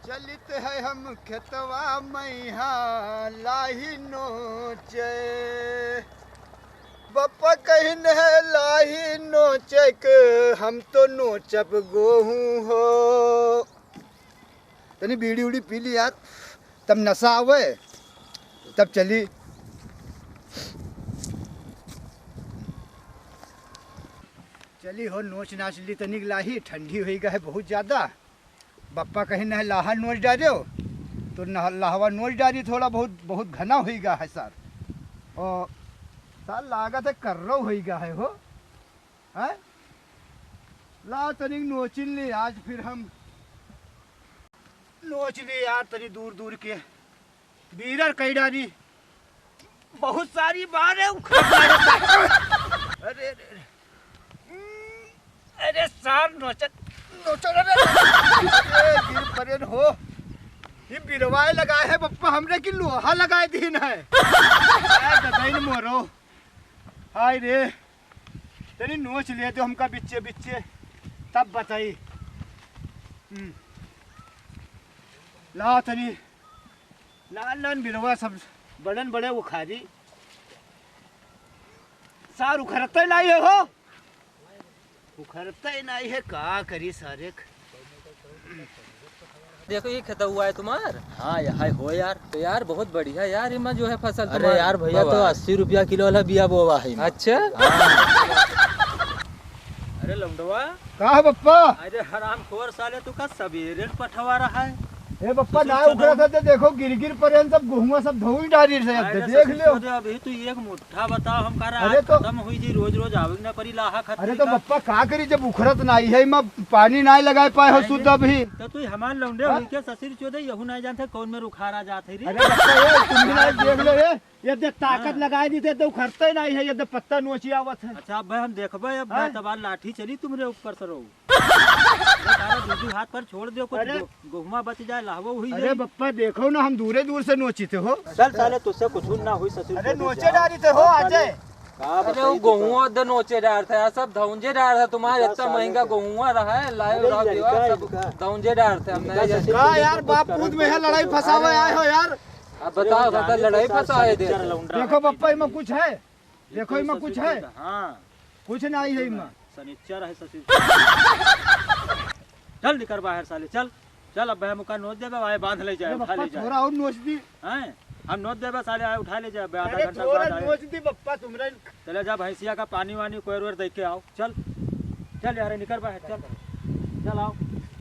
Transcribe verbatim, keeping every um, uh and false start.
चलित है हम खेतवा मइहाँ लाही नोचे। बप्पा कहिन है लाही नोचे के, हम तो नोचब गोहूँ हो। तनी बीड़ी उड़ी पी ली यार, तब नशा आवे, तब चली। चली हो, नोच नाच ली तनिक लाही, ठंडी होई गा है बहुत ज्यादा। बप्पा कहिन न लाहा नोच डार्यो, तो न-, लाहवा नोच डारी थोड़ा बहुत, बहुत घना होई गा है सर। और सर लागत है कर्रो होई गा है हो। हैं? ला तनिक नोचिन ले आज फिर हम। नोच ले यार तनी दूर दूर के। बीरर कई डारी। बहुत सारी बार है उखड़ डारी। अरे, अरे, अरे। अरे सार नोचत, नोचत, अरे, अरे, गिर परेन हो। ये बिरवाए लगाए है बप्पा हमरे की लोहा लगाए दीन है। अरे गदइन मोरो। हाय रे। तनी नोच ले दो हमका बिच्चे बिच्चे, तब बताई। हम्म। ला तनी नान नान बिरवा सब बड़न बड़े उखारी। सार उखरते नाई है हो, उखरते नाई है, का करी सारे। देखो, ये खेतवा है तुम्हार? हाँ, यह है हो यार। तो यार, बहुत बढ़िया यार, इमा जो है फसल अरे तुम्हार यार भैया, तो बाबा। अस्सी रुपया किलो वाला बिया बोवा है इमा। अच्छा? हाँ। अरे लौंडवा। का है बप्पा? अरे हरामखोर साले, तू का सबेरे न पठवा रहा है? ए बप्पा, ससुर ना चोदन। उखरा था तो देखो, गिर गिर परेन सब, गोहुआ सब धोई डारी से, अरे देख ससुर लियो। चोदन, अभी तू एक मुट्ठा बताओ, हम का अरे रात तो खत्म हुई जी, रोज रोज आवे ना परी लाहा खातिर अरे तो का। बप्पा का करी, जब उखरत नाई है, इमा पानी नाई लगाए पाए हो नहीं, शुद्ध नहीं। अभी। तो तू हमार लौंडे हाँ? हुई के ससुर चोदे, यहू नाई जानते कौन में रुखार आ जात है रे। अरे बप्पा, ये तुम भी नाई देख लो, ये, ये दे ताकत हाँ। लगाए दी थे, तो उखरते नाई है, ये दे पत्ता नोची आवत है। अच्छा, अब भाई हम देखबे, अब हाँ। मैं तबार लाठी चली तुमरे ऊपर से रहो। ये सारा दू दू हाथ पर छोड़ दियो, कुछ अरे। गो-, गोहुमा बच जाए, लाहवो हुई अरे जाए। बप्पा, देखो ना, हम दूरे दूर से नोचित हो। चल साले, तुझसे कुछ ना हुई, ससुर अरे चोदे नोचे जा। डारी थे हो, अब साले, अजय। का अरे बताई वो तू का? गोहुआ दे नोचे डार थे यार, सब धौंजे डार थे तुम्हारे, इतना इतना साले महंगा का। गोहुआ रहा है, लाए अरे रहा लड़का देवा, है सब इनका। धौंजे डार थे हमने इनका ऐसे। ससुर का चोदे यार, कुछ बाप करन पूत में है, कोई लड़ाई कुछ फसावे अरे आए हो यार। अब बताओ, अरे बताओ, जाने लड़ाई तो साले फसावे दे। चल लौंडरा देखो बप्पा, इमा कुछ है? देखो, इमा कुछ है? हाँ। कुछ नाई है इमा। सनिचर है ससुर। चल निकर बाहर साले, चल। चल, अब हम ओका नोच देबे, आए बांध ले जाए, अरे उठा बप्पा, ले जाए। थोड़ा और नोच दी। हैं? हम नोच देबे साले, आए उठा ले जाए, आधा अरे घंटा थोड़ा बाद आए। नोच दी बप्पा, तुमरे। चले जा भैंसिया का पानी वानी कोयर वोयर दे के आओ। चल, चल यार, निकर बाहर, चल। चल आओ।